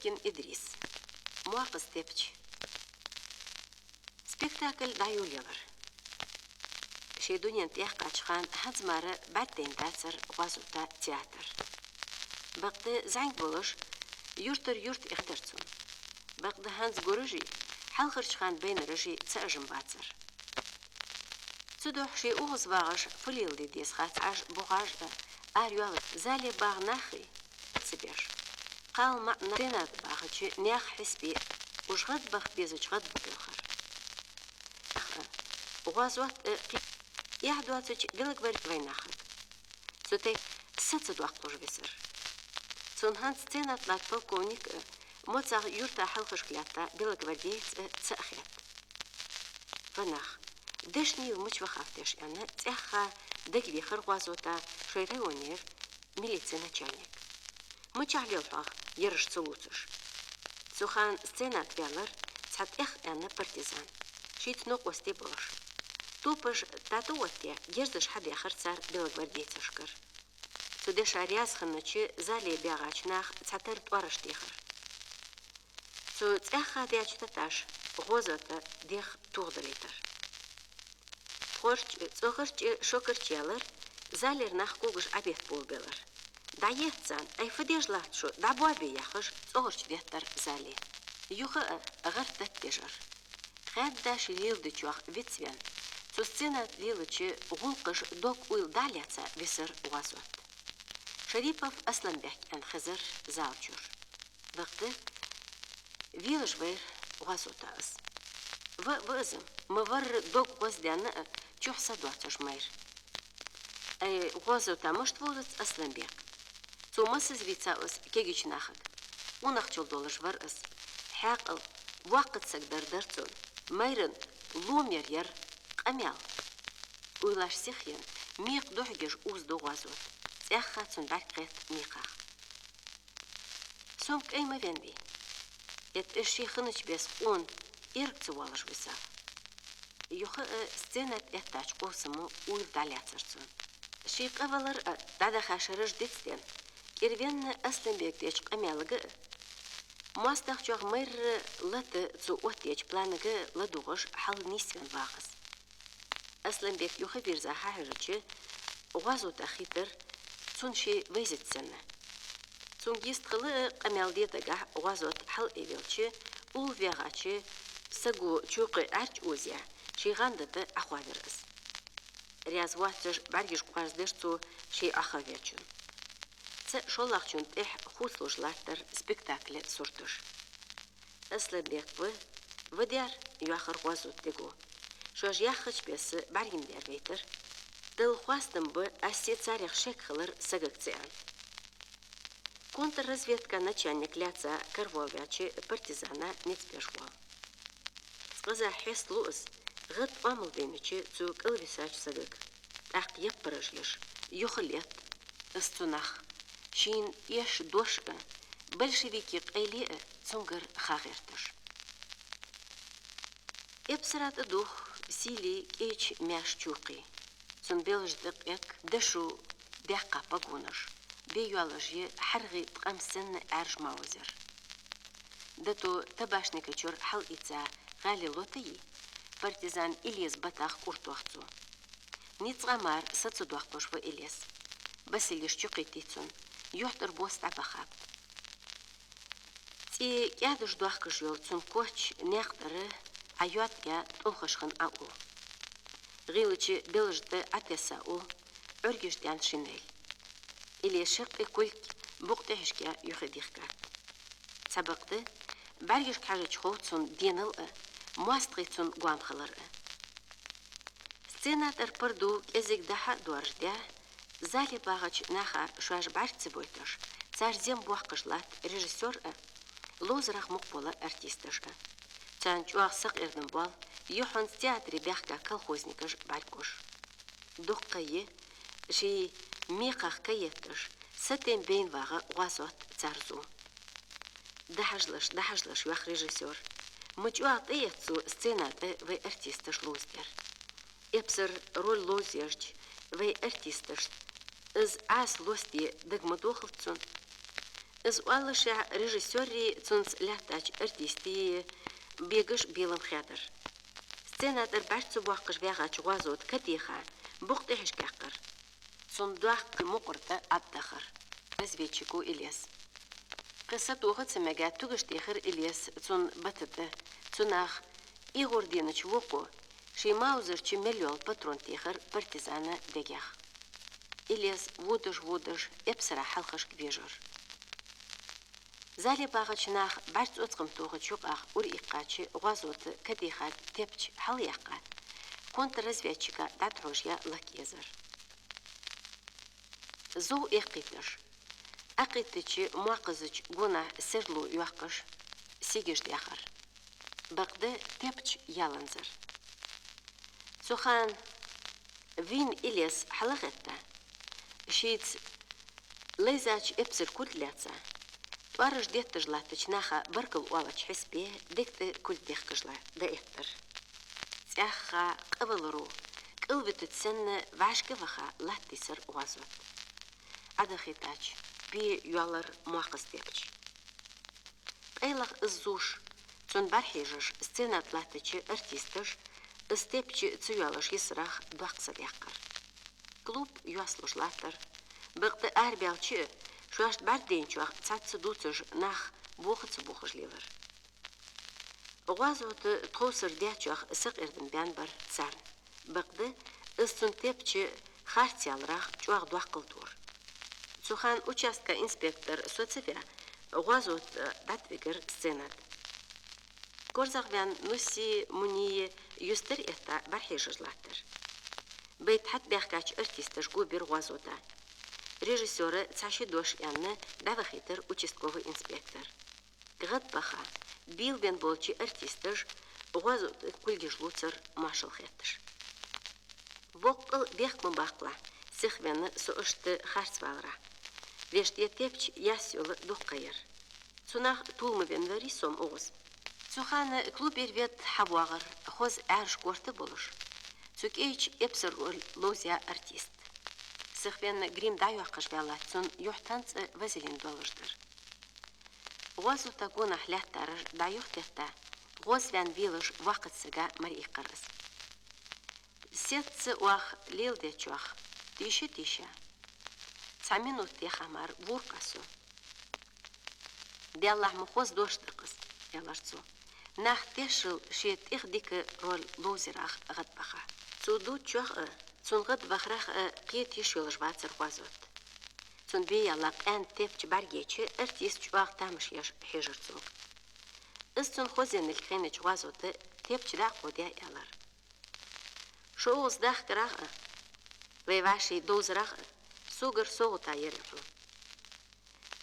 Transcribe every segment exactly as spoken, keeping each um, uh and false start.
Кин Идрис. Мокхаза тепча. Спектакль дӀайолаелар. Ший дунен тӀа кхаьчача хана хӀанз мара бӀаргадайна дацар ГӀоазота театр. Бакъда зӀамига волаш, юртара юрта ихтар цунна. Бакъда хӀанз гураши, хьалхарча хана байнараши цхьа ажам бацар. Цудухьа ший укхаза вагӀаш фу леладе деза хац Ӏаш, бухаш а, ара йоаллаш зале багӀа нахи ца беш. КхалмаӀа сцена тӀа бахача наьха хьисапе уж гӀадбаха безача гӀадбуга белхар. Аха, ГӀоазот а кхы эхь доацача белгвар вайнахага. Цу тайпара са ца доаккхаш висар. Цунна хӀанз сцена тӀа латта полковник а, моцагӀа юрта хьалхашка латта белогвардеец а цаӀ хет. Ва нах, дешнийла мича вахав теш аьнна, цӀаьхха дагавехар ГӀоазота шоай районера милице начальник. Мичахьа лел хьогӀ, ераш ца лувцаш? Цу хана сцена тӀа ваьлар цхьа тӀех аьнна партизан, шийца новкъостий болаш. Топаш тӀатӀаоттадаь, герзаш хьабаьхар цар белогвардейцашкара. Цу деша раьза хиннача зале баьгӀача наха цхьатарра тӀоараш техар. Цу цӀаьхха даьча таташа ГӀоазота дегӀ тохадалийтар. ТхоарчӀа, цӀогӀарчӀа, шокарчӀа ялар, залера нах когаш Ӏобетта болабелар. «ДӀаетта царна, ай, фу деш латт шо, дӀабоабе», — яхаш, цӀогӀарча деттар зале. Юха а гӀар тата дежар. Хаьдда ший леладечох вицвенна, цу сцена тӀа лелача гӀулакхаша дог-уйла дӀалаьца висар ГӀоазот. Шарипов Асланбек аьнна хезар зала чура. Бакъда велаш вайра ГӀоазота из. Ва, ва из, ма варра дог гӀоздаьнна а, чухь са доацаш майра. Ай, ГӀоазота мишта вовзац Асланбек? Цо массаза вийцав из кегийча нахага. Къонахчал долаш вар из. Хьаькъал, воккха саг дар дар цун. Майран ломаяр яр къамаьл. Уйлаш сихъенна, мекха духьа еш узду ГӀоазот. ЦӀаьхха цун бӀарг кхет мекхах. Со-м кӀай ма веннавий. ХӀаьта из ше хиннача беса къона эрга ца воалаш висав. Юха а сцена тӀа эттача къовсамо уйла дӀалаьцар цун. Ший къавалар а, дӀадаха шераш дицденна, кӀирвенна Асланбека деча къамаьлага а, моастагӀчох майрра лата цо оттаеча планага а ладувгӀаш хьалнийсвенна вагӀа из. Асланбек юхавийрза хьахьежача, ГӀоазотах хийтар цунна ше вайзац санна. Цунга йистхила а, къамаьл де дагахь ГӀоазот хьалаайвелча, уллув ваьгӀача саго чокхе Ӏаьржа озаяь, ший гӀанда тӀа Ӏохоавир из. Раьза воацаш бӀаргаш къоарзадир цо ший Ӏохавечунна. ЦаӀ шоллагӀчунна тӀехьа хувцалуш латтар спектакла сурташ. Асланбек ва, ва дер, йоахар ГӀоазота дего. Шоаш яхача беса бӀаргадер вайтар. Далла хоастам ба, аз се царех шек хилар сагага ца аьнна. Контрразведка начальник лаьца каравоалаваьча партизана низ беш воал. Цкъаза хьесталу из гӀад-оамал дайнача цу кӀалвисача сагага, тӀаккха яппараш еш, юхалетт из цунах, шийна эш дош а, большевикий къайле а цунгара ха гӀерташ. Эпсара тӀадувх сийле кӀайча маьрша чокхе. Цун белажа тӀа къек, дошо даьккха погонаш, бе йоаллаш я хьаргӀий ткъам санна Ӏаьржа маузер. Дато табашника чура хьалъийца гӀаьле лота йий, партизан Илеза батах кӀуртох цо. Ницкъа мара са ца доаккхаш ва Илез. Басилеш чукхийттий цунна, юхьтара бос дӀабахаб. ЦӀе кӀаьдаш доахкаш йола цун коч наькъа тӀара Ӏойоатаяь тӀулхаш хинна Ӏоул. ГӀийлача белажа тӀа Ӏотесса ул Ӏургаш даьнна шинель. Илеза шаккхе кулг букъа тӀехьашка юхадихкад. Цхьабакъда, бӀаргашка хьежача хов цунна денал а, моастагӀий цунна гоама хилар а. Сцена тӀара пардув кӀезига дӀа-хьа доаржадаь, зале багӀача наха шоаш бӀарга ца бойташ, цар зем боаккхаш латт режиссёр а, ловзарах мукъабола артисташ а. Царна чӀоагӀа сакъердам боал юххьанца театре баьхка колхозникаш бӀаргагуш. Дукха ха я ший мекхах ка етташ, сатем байна вагӀа ГӀоазот цар зу. «ДӀахьажалаш, дӀахьажалаш, — йоах режиссёра, — ма чӀоагӀа тӀаэц цо сцена тӀа вай артисташ ловзадар. Эпсара роль ловзаерча вай артисташта из Ӏаса лостаде дага ма дохалда цунна». Из оалашехь режиссёрий, цунца лаьттача артистий бегаш белам хьадар. Сцена тӀара бӀарга ца боаккхаш ваьгӀача ГӀоазота ка теха, букъ тӀехьашка яьккхар. Цун доккха мукъара тӀа Ӏаддахар разведчико Илеса. Кхы сатоха ца мега, тугаш техар Илеса цун бата тӀа. Цу наха эгӀар денача вокхо ший маузерча мел йола патрон техар партизана дегах. Илес водаш-водаш эпсара хьалхашка вежар. Зале багӀача наха бӀарга цӀоцкъам тохача юкъах ура иккхача ГӀоазота ка техача тепча хьалъяьккха, контрразведчика дӀатӀахьожаяь лак езар. Зов эккхийташ, Ӏокхийттача моакхазача гонахьа сердало йоаккхаш, сигаш даьхар. Бакъда тепча яланзар. Цу хана вийна Илес хьалхетта, шийца лайзача эпсара кулг лаьца, тӀоараш детташ латтача наха баркал оалача хьисапе дег тӀа кулг дехкаш ла дӀаэттар. ЦӀаьхха къаваларо, кӀалвитача санна вӀашка ваха латтийсар ГӀоазот. Ӏодахийтача бе йоаллар моакхаза тепча. Къайлагӏа из зувш, цунна бӀарахьежаш, сцена тӀа латтача артисташа из тепча ца йоалаш йисарах доккха са даьккхар. Клуб йоасталуш латтар. Бакъда арабаьлча а, шоашта бӀаргадайначох цхьацца дувцаш нах боха ца бохаш лелар. ГӀоазота тховсара даьчох сакъердам баьннабар царна. Бакъда из цун тепча харц яларах чӀоагӀа доккхал тора. Цу хана участка инспектор соцаваь, ГӀоазот дӀатӀавигар сцена тӀа. КорзагӀваьн Нусси, Мунийи юстара этта бӀарахьежаш латтар. Байта хьатӀабаьхкача артисташа го бир ГӀоазота. Режиссёра цхьа-ши дош аьнна, дӀавахийтар участковый инспектор. ГӀадбаха, белавенна болча артисташа ГӀоазота кулгаш лувцар моаршал хетташ. Боккъал бехк ма баккхалахь, сихвенна со иштта харцваларах. Вешта тепча яьсса йола дукха ха яр. Цунах тувла ма веннаварий со-м укхаза. Цу хана клубера ведда хьавоагӀар хоза Ӏаьржа корта болаш, цу кӀайча эпсара роль ловзаяь артист. Сихвенна грим дӀайоаккхаш ваьлча, цун юхь тӀа цӀа вазелин долаш дар. ГӀоазота гонахьа лаьттараш дӀа-юха детта, гӀозваьнна велаш воккхача сага мара иккхар из. Сецца оаха леладечох тийша-тийша, цхьа минот тӀехьа мара вур-кх со. Деллахь ма хоза дош да-кх из, аьлар цо, нах тешал ше тӀех дика роль ловзарах гӀадбаха. Цо дувцачох а, цунна гӀадвахарах а кхета йиш йолаш вацар ГӀоазот. Цунна бе яьлла къаьна тепча бӀаргайча, артист чӀоагӀа тамаш еш хьежар цунга. Из цунна хоза еннилга хайнача ГӀоазота тепча дӀакховдаь аьлар: «Шо укхаза дахкарах а, вай вӀаший довзарах а согара совгӀата яр-кх хьона».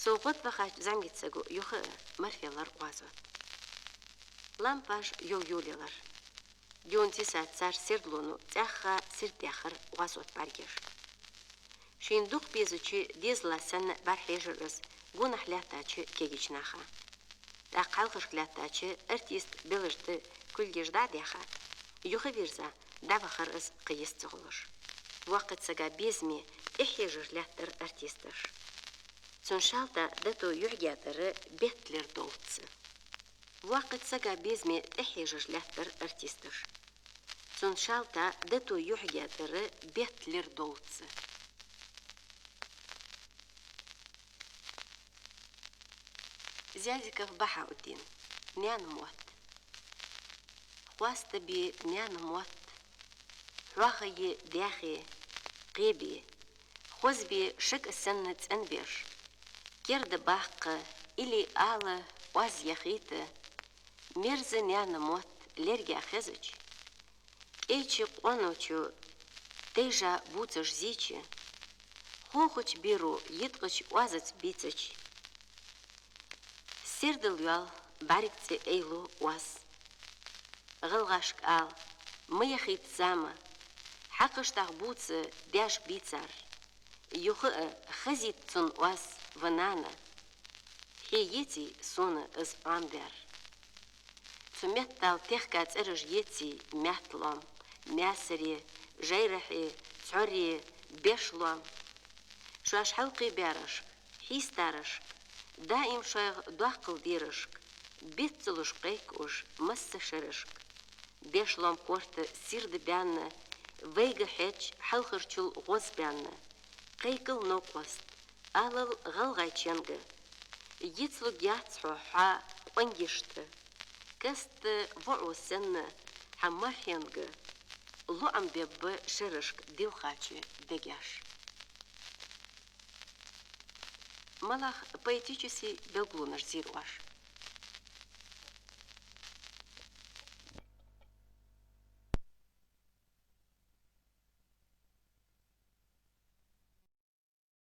Сов гӀадвахача зӀамигача саго юха а мара фу аьлар ГӀоазота. Лампаш йов-йов лелар. Дюнца йисача цар сердалоно цӀаьхха сирд даьхар ГӀоазота бӀаргаш. Шийна дукха безача дезала санна бӀарахьежар из гонахьа лаьттача кегийча наха. ТӀаккха хьалхашка лаьттача артиста белажа тӀа кулгаш дӀа а даьха, юхавийрза, дӀавахар из кхы йист ца хулаш. Воккхача сага безаме тӀехьежаш лаьттар артисташа. Цун шалта дото юхьига тӀара бетта лир долча. Воккхача сага безаме тӀехьежаш лаьттар артисташа. Цун шалта дото юхьига тӀара бетта лир долча. Зязиков Бахьауддин. Наьна мотт. Хоастабе наьна мотт, хьоахае, даьхе, кхебе, хозбе шаг санна цӀенбеш, керда баккха или ала оаз яхийта, мерза наьна мотт лерга хезача, кӀайча къоночо тайжа бувцаш зийча, хохача беро йиткъача оазаца бийцача, сердал йоал бӀарга цӀи айло оаз. ГӀалгӀашка ала, ма яхийта зама, хьакхаштагӀа бувца даьша бийцар. Юха а хазийта цунна оаз, ва нана, хье еций сона из Ӏомабаьр. Цу меттала техка цӀераш еций маьтлом, маьсаре, жайрахье, цхьорре, бешлом. Шоаш хьалкхебаьрашка, хьийстарашка, Даим шоайх доаккхал дерашка, биццалуш кхайк уж масса шерашка. Бешлом корта сийрда баьнна, вайга хьеж хьалхарчул гӀоз баьнна. Кхайкал, новкъост, алал гӀалгӀайченга: йицлуг яц хьо хьа къонгашта. Каста воӀо санна хьа мархьенга, лоӀам бебба шерашка дилхача дегаш. МалагӀа поэтически белгалонаш зийр оаш.